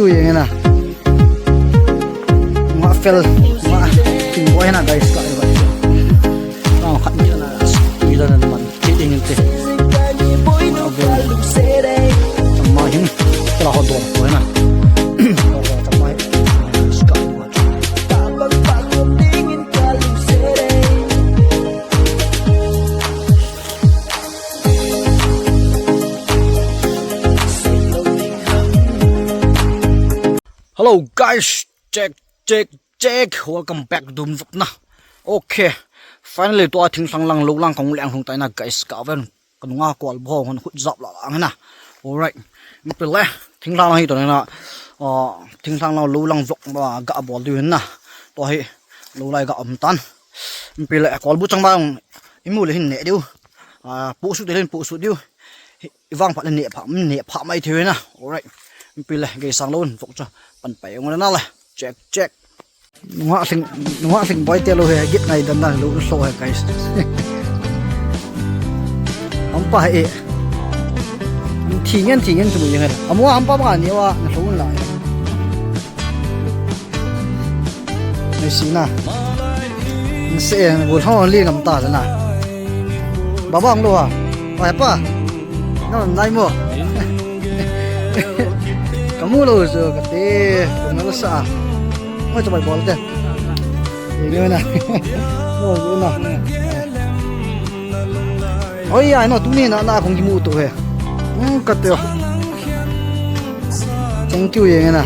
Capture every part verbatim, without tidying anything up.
Yeng na. Nga fel, nga ting boy na guys ka iba. Ka khat ni na, ila na man. Ti ding te. Tama hin. Kala ho do boy na. Tama hin. Ska. Hello guys, check, check, check. Welcome back to Dum Vlog na. Okay, finally tua thingthang lang lou lang kong leng hung tai na guys, ka ven ka nunga kol bo hon khut jap la lang na. Alright, mi pe le thingthang lang hi to na. Ah, thingthang lang lou lang vlog ba ga bol diu na. To hi lou lai ga um tan. Mi pe le kol bu chang ba imu le hin ne diu. Ah, pu su de hin pu su diu. Hi, i vang phat le ne pha, ne pha mai thei na. Alright. Pi le, gei sang lou, vok cha. Pan pai ngol na le. Check, check. Nunga sing, nunga sing boy te lou he, git ngai dan dan lou so he, guys. Ampa he. Thi ngen, thi ngen chu mu yeng he. Amu ampa ma ni wa, na so la. Ni si na. Ni se, bu thong li ngam ta na. Baba ang lou ha. Oi, pa. Ngai mo. Kamu lou chu kati. Ngai sa. Mo chu bai bol te. Ni na. Mo na. Oi, ai no, tuni na, na kong kimu tu he. Hmm, kati. Thank you, yeng na.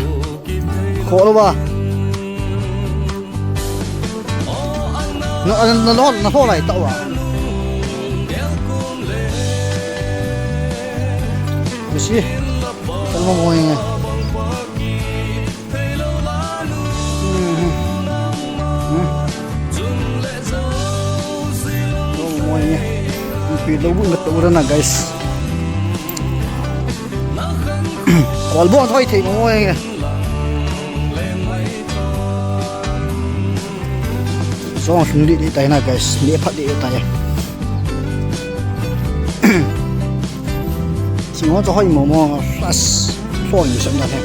Kho lou ba. Na, na, na lo, na lo lai ta wa. Ni si. Kan mo mo yeng. Hmm. Hmm. Mo mo yeng. Pi lou bu ngat ta na, guys. Kol bo thoi thei mo mo yeng. Song sung di di tai na, guys. Ni phat di di tai. Sing ho cho hoi mo mo. As. Phone ni sam na he.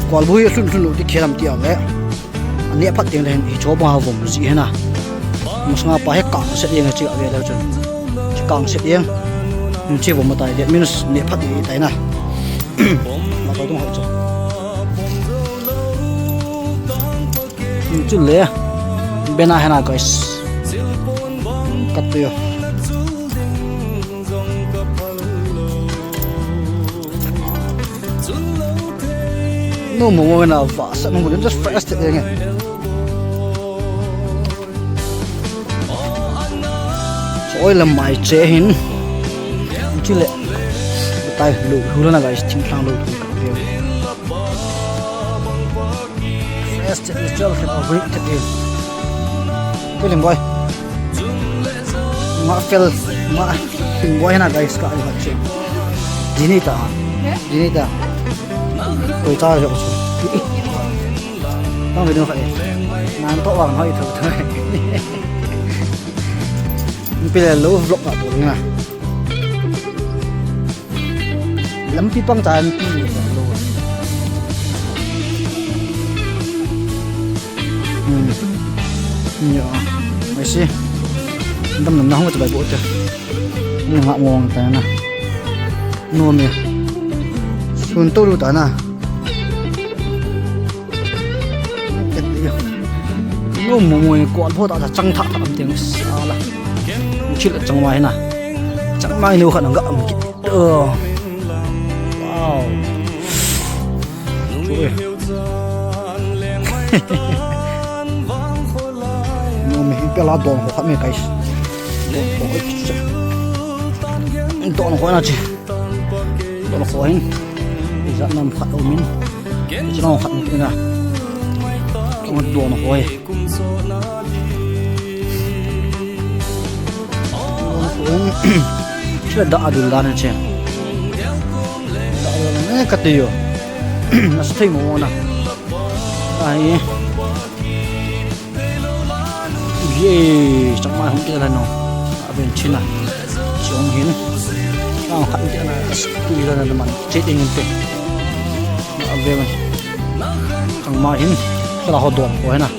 Kol bu ye sun sun lu di khelam ti a le. Ni phat ding le hin hi cho ba vom ji he na. Mas nga pa he ka se ding chi a ve le chun. Chi kang se ding. Chi vom tai de minus ni phat di tai na. Ma ko tung ho cho. Chu le. Bena hena guys. Katu yo. No mo mo na va sa no mo just fresh te nge. Oi, lam mai che hin. Chule. Tai lu, lu na guys, thingthang lou. Fresh te, chol ke, great te. Feeling boy. Ma fel, ma, feeling boy na guys, ka ai che. Jini ta. Jini ta. Koi ta jo chu. Tang video kha e. Nan to wang hoi tho tho. Pile lou vlog ka tu na. Lampi pang cha lampi lou. Hmm. Ni a. Mai si. Dam nam na hung cha bai bo te. Ni nga mo ta na. No me. Sun to lu ta na. Lo mo mo ko al pho ta chang tha tha am teng sala. Chil chang mai na. Chang mai no khan ga am ki. Oh. Wow. Choi. No me hi pela don ho khat me guys. Don ho na chi. Don ho hin. Ijat nam khat umin. Ijat nam khat umin na. Kong don ho e. Don ho hin. Chila da adul dan che. Da adul ne katiyo. Nas thei mo na. Ai. Ye, chang mai hung kila no. Aben china. Chong hin. Ang khat kila na, as tu kila na man. Che ding te. Aben. Changmai hin, kala ho don ho hina.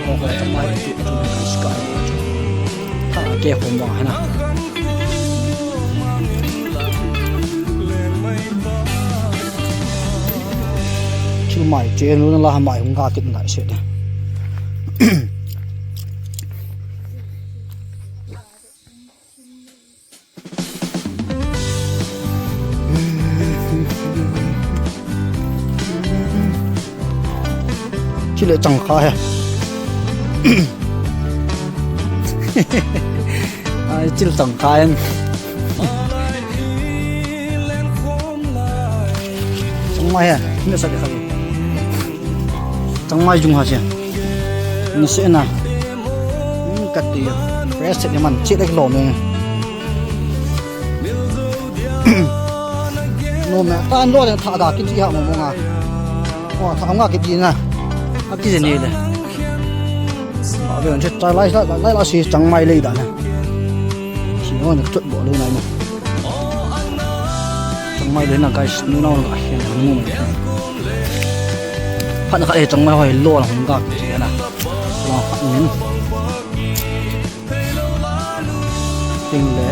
Ho ho changmai tu tu ka sky. Ka ke ho ma hina. Changmai che nu na la mai hung ka kit na se de. Chile chang kha he. Ai, chil chang kha em. Changmai he, ni sa de kha. Changmai jung ha che. Ni se na. Hmm, ka ti. Fresh ni man, chi le lo me. No me, ta an lo le tha ga ki ti ha mo mo nga. O, tha nga ki ti na. A ki je ni le. A ve on che ta lai la, lai la si changmai le da na. Si no ne tut bo lo nai mo. Changmai le na guys, nu na ka hian nu. Phat na kha e changmai hoi lo la hung ka ti na. Lo kha min. Ting le.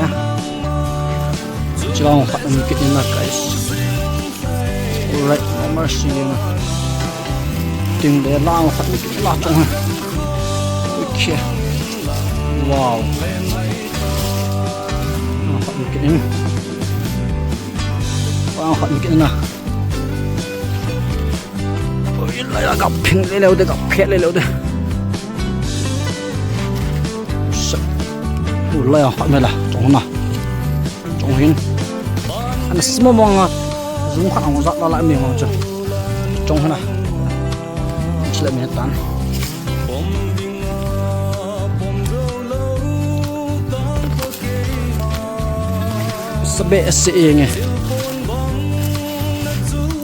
Chang kha min ki na guys. Alright, no mercy na. Ting le la kha min ki la chong ha. Okay. Wow. Kha min ki. Wow, hot kit na. Oi, lai la ka phing le le de, ka phet le le de. Sa. U lai hot me la, chong na. Chong hin. Ana simo mo nga. Zum kha ang za la la mi mo cha. Chong na. Chile mi tan. Sa behseh e nge.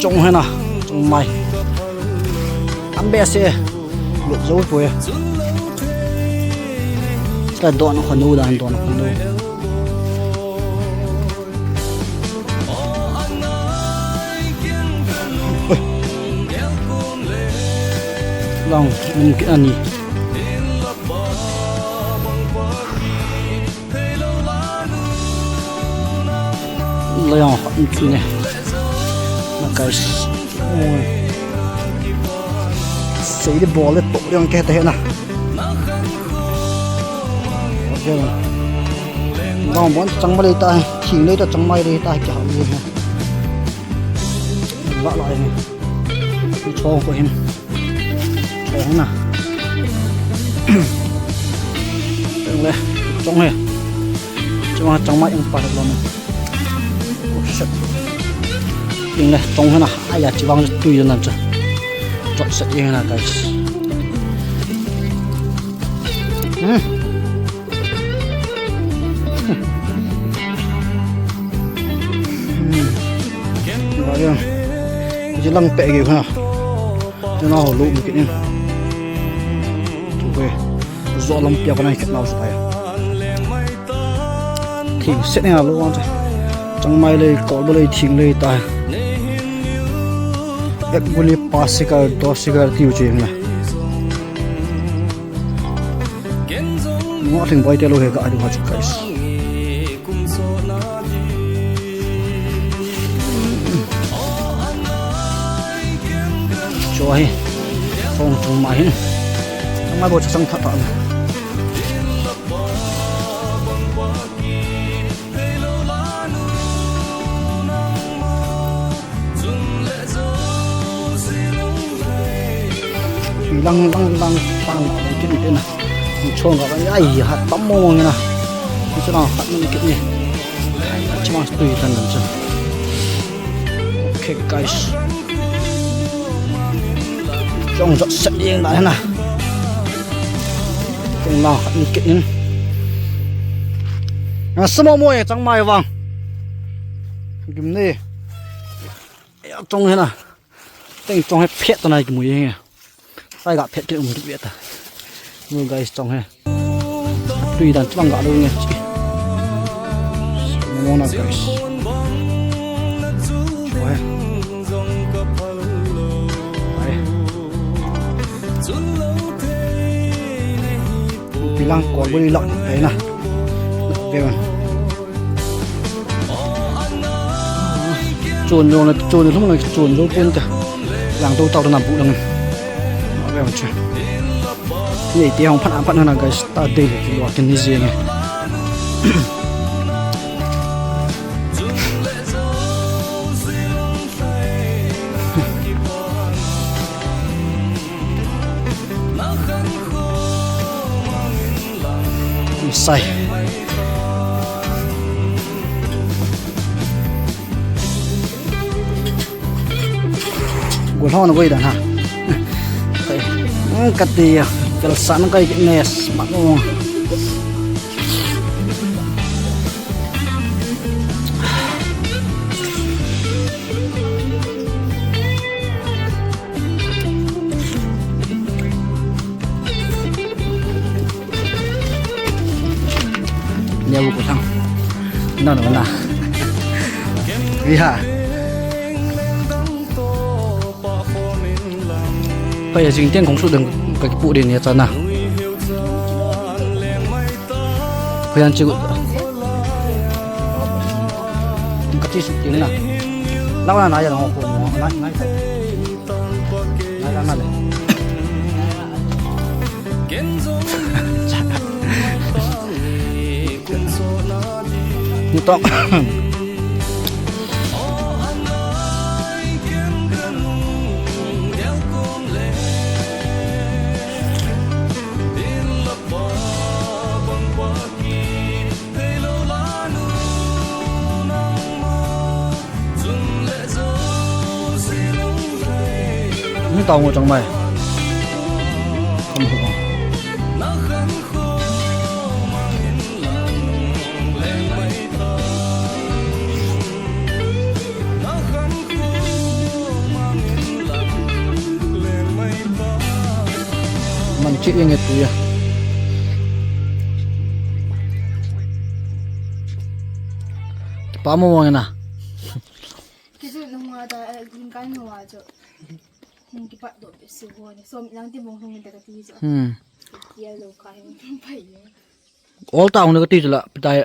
Chong hena, chong mai. Am behseh e. Lut jou poi. Ka don khonu dan don khonu. Lang, um, ki ani. Lo yang hot kit ne. Na guys. Sei de bol le to yang ke te na. Okay. Long bon chang ma le ta, thing le ta chang mai le ta ke ha le. La la ne. Chong ko hin. Chong na. Chong le. Chong he. Chong ha chang mai ang pa lo na. Ting le, chong hena, aya, chi vang tui na cha. Chok sa ye na, guys. Hmm. Hmm. Aya. Ji lang pe ge ha. Tena ho lo mi ke ni. Tu ke. Zo lam pia ko nai ke nau sa ya. Thing se ne a lo ang cha. Chang mai le, kol ba le, thing le ta. Ek guli pa sikar, do sikar tiu che na. Mo thing boi te lo he ka adu ha chu guys. Cho hi. Chong chong ma hin. Chang mai bo cha sang tha tha na. Lang lang lang pang kin kin. Chong ka ai hat tam mo na. Chu lang hat ni kin ni. Ai, chu ma tui tan dan chu. Okay, guys. Chong jot set ding da na. Chong lang hat ni kin. Na samo mo e chang mai vang. Gim ni. Ya chong hena. Teng chong he phet ta nai ki mu ye. Sai ga phet ke um ki ta. Mu guys chong he. Tui dan chang ga lo nge. Mo na guys. Chong he. Ai. Ang ko buli lak te na. Ve man. Chun jong le, chun lum le, chun jo pun te. Lang to tau na bu lang. Ve man che. Ni ti hong phan, phan na guys, ta de le lo kin ni je nge. Sai. Gulhon goi dan ha. Kati ya, kalsan kai nes, manu. Nia bu ko sang. Na na na. Wi ha. Kaya jing tiang kong su dang ka kipu din ya chana. Kaya chi. Ka chi su din na. Lawa na ya na ko na na. Nitong. Ni tao ngo chang mai. Kam hu. Man chi ing et ya. Pa mo mo na. Kisu nung wa da, eh, ling kan nung wa jo. Nung kipat do, su ho ni. So, nang ti bong hung ni da ka ti jo. Hmm. Kia lo ka hung pai ni. All town ni ka ti jo la, pai.